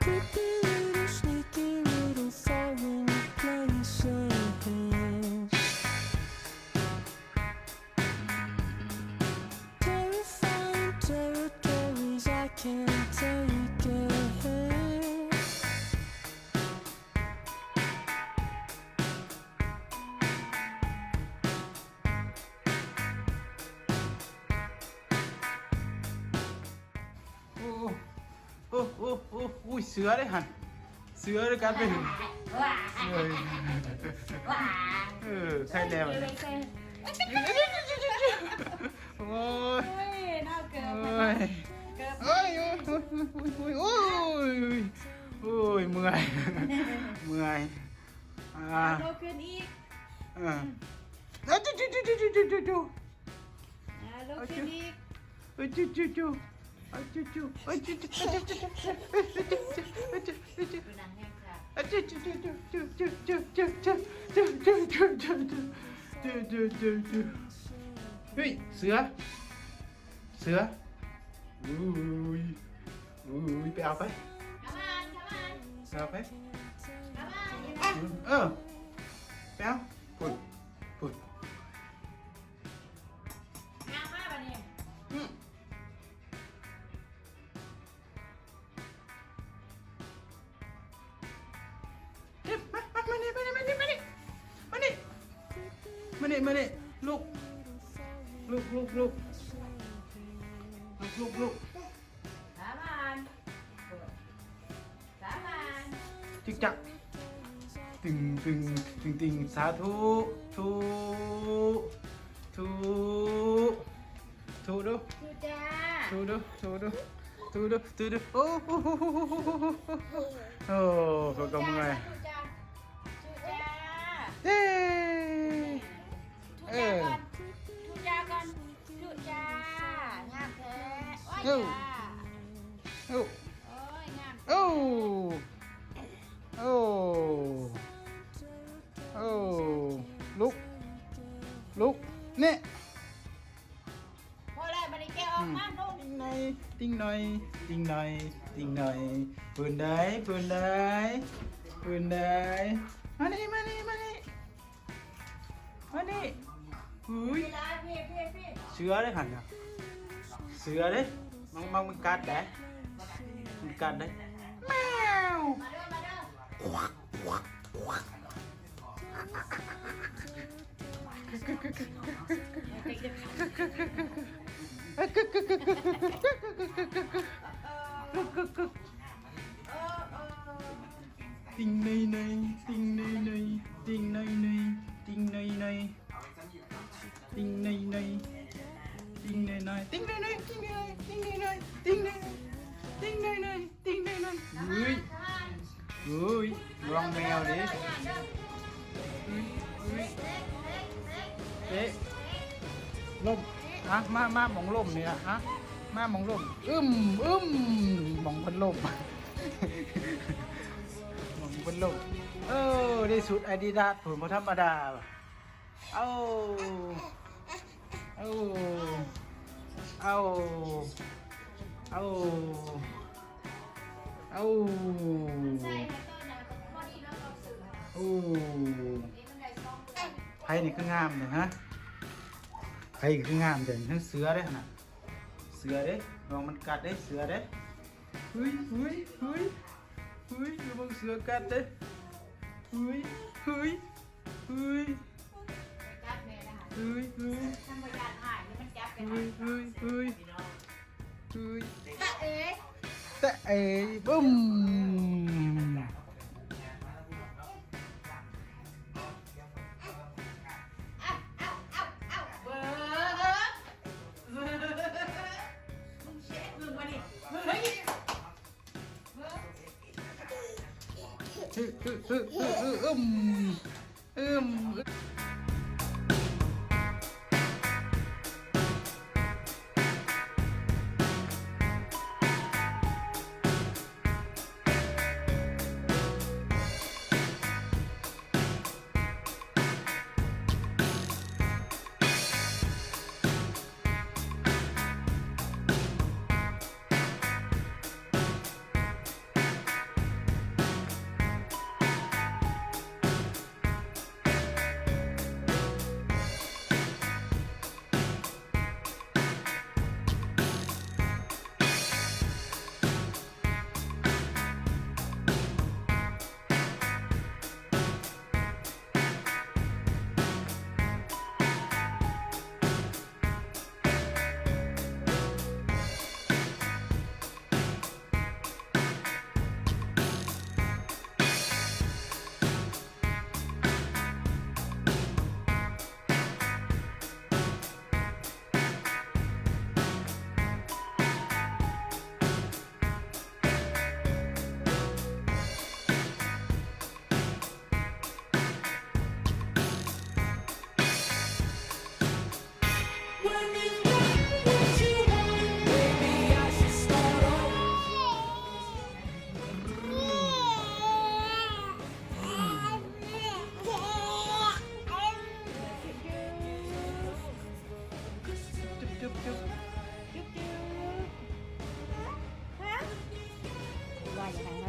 Creepy little sneaky little foreign places. Terrifying territories I can't take it. ໂອ້ ໂອ້ ໂອ້ ໂອ້ ອຸ້ຍ ເສືອເດ້ຫັ້ນ ເສືອເດ້ກັດໄປຫັ້ນ ເອີ ເອີ ໃຊ່ແລ້ວ ໂອ້ຍ ໂອ້ຍ ເກີບ ໂອ້ຍ ໂອ້ຍ ໂອ້ຍ ເມື່ອຍ ເມື່ອຍ ອ່າ ເອົາລົງຂຶ້ນອີກ ເອີ ເອົາ ຈຸ ຈຸ ຈຸ ຈຸ ຈຸ ຈຸ ຈຸ ຈຸ ອ່າ ລົງຂຶ້ນອີກ ເອີ ຈຸ ຈຸ ຈຸ ເອີ ຈຸ ຈຸ ເອີ ຈຸ ຈຸ ຈຸ ຈຸ ຈຸ ເອີ ຈຸ ຈຸ ເອີ ຈຸ ຈຸ ເອີ ຈຸ ຈຸ ເຮີ້ຍ ເສືອ ເສືອ ອຸ້ຍ ອຸ້ຍ ໄປເອົາໄປ ເອົາມາ ເອົາມາ ໄປເອົາໄປ ເອົາມາ ເອີ ໄປເອົາ ພຸ້ນ ພຸ້ນ ຍ່າງມາບາດນີ້ ອືມ ເກັບ ມາ ມາ ມານີ້ ມານີ້ ມານີ້ ມານີ້ ມານີ້ ມານີ້ ມານີ້ ລຸກ ລຸກ ລຸກ ລຸກ ລຸກ ລຸກ ລຸກ ສາມານ ສາມານ ຈິກຈັກ ຕຶງ ຕຶງ ຕຶງ ຕຶງ ສາທຸ ທຸ ທຸ ທຸດູ ທຸຈ້າ ທຸດູ ທຸດູ ທຸດູ ທຸດູ ໂອ້ ໂອ້ ຂ້ອຍກໍເມື່ອຍ ທຸຈ້າ ທຸຈ້າ ເຢ້ ທຸ ເອີ ທຸຈ້າກ່ອນ ທຸຈ້າ ງາມແທ້ ໂອ້ຍ ໂອ້ຍ ງາມ ໂອ້ ໂອ້ ໂອ້ ລຸກ ລຸກ ນີ້ ພໍແລ້ວ ບາດນີ້ແກະອອກມາ ອືມ ນຸ່ງ ຕິງໜ້ອຍ ຕິງໜ້ອຍ ຕິງໜ້ອຍ ຕິງໜ້ອຍ ເພິ່ນໄດ້ ເພິ່ນໄດ້ ເພິ່ນໄດ້ ມານີ້ ມານີ້ ມານີ້ ມານີ້ ເຮີ້ຍ ເວລາ ເພ ເພ ເພ ເສືອເດ້ຫັ້ນນະ ເສືອເດ້ ມັນ ມັນ ມັນກັດໄດ໋ ມັນກັດໄດ໋ ແມວ ມາເດີ ມາເດີ ຕິງໜ້ອຍໆ ຕິງໜ້ອຍໆ ຕິງໜ້ອຍໆ ຕິງໜ້ອຍໆ ຕິງໜ້ອຍໆ ຕິງໜ້ອຍໆ ຕິງໜ້ອຍໆ ຕິງໜ້ອຍໆ ຕິງໜ້ອຍໆ ຕິງໜ້ອຍໆ ຕິງໜ້ອຍໆ ຕິງໜ້ອຍໆ ເຮີ້ຍ ເຮີ້ຍ ລະວັງແມວເດ້ ເຮີ້ຍ ເຮີ້ຍ ເຕະ ລົ້ມ ອ່ະ ມາ ມາໝ່ອງລົ້ມນີ້ລະ ອ່ະ ມາໝ່ອງລົ້ມ ອຶ້ມ ອຶ້ມ ໝ່ອງເພິ່ນລົ້ມ ໝ່ອງເພິ່ນລົ້ມ ເອີ ໄດ້ຊຸດອາດິດາສພຸ້ນ ບໍ່ທຳມະດາ ເອົາ ເອົາ ເອົາ ເອົາ ເອົາ ໂອ້ ໃຜນີ້ຄືງາມແທ້ຮະ ໃຜຄືງາມແທ້ ເສືອເດ້ຫັ້ນນະ ເສືອເດ້ ລະວັງມັນກັດເດ້ ເສືອເດ້ ເຮີ້ຍ ເຮີ້ຍ ເຮີ້ຍ ເຮີ້ຍ ລະວັງເສືອກັດເດ້ ເຮີ້ຍ ເຮີ້ຍ ເຮີ້ຍ ຈັບແມ່ນະ ເຮີ້ຍ ເຮີ້ຍ ຄັນບໍ່ຢ້ານຫາຍ ມັນຈັບໄປ ເຮີ້ຍ ເຮີ້ຍ ເຮີ້ຍ ເຮີ້ຍ ຕະເອ ຕະເອ ບຶ້ມ ເອົ້າ ເອົ້າ ເອົ້າ ເອົ້າ ເບິ່ງ ເບິ່ງ ມຶງເຊັດເບິ່ງບໍ່ນີ້ ເຮີ້ຍ ອຶມ ອຶມ.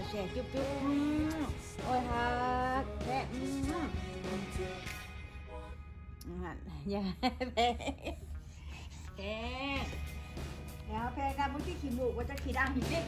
ແຊະຈຸບໆ ອືມ ໂອ້ຍ ຮັກແທ້ ອືມ ຫັ້ນ ຢ່າແພງ ແພງ ແລ້ວແພງນຳ ມຶງຊິຂີ້ມູກວ່າຈະຂີ້ດັງອີກເດ້.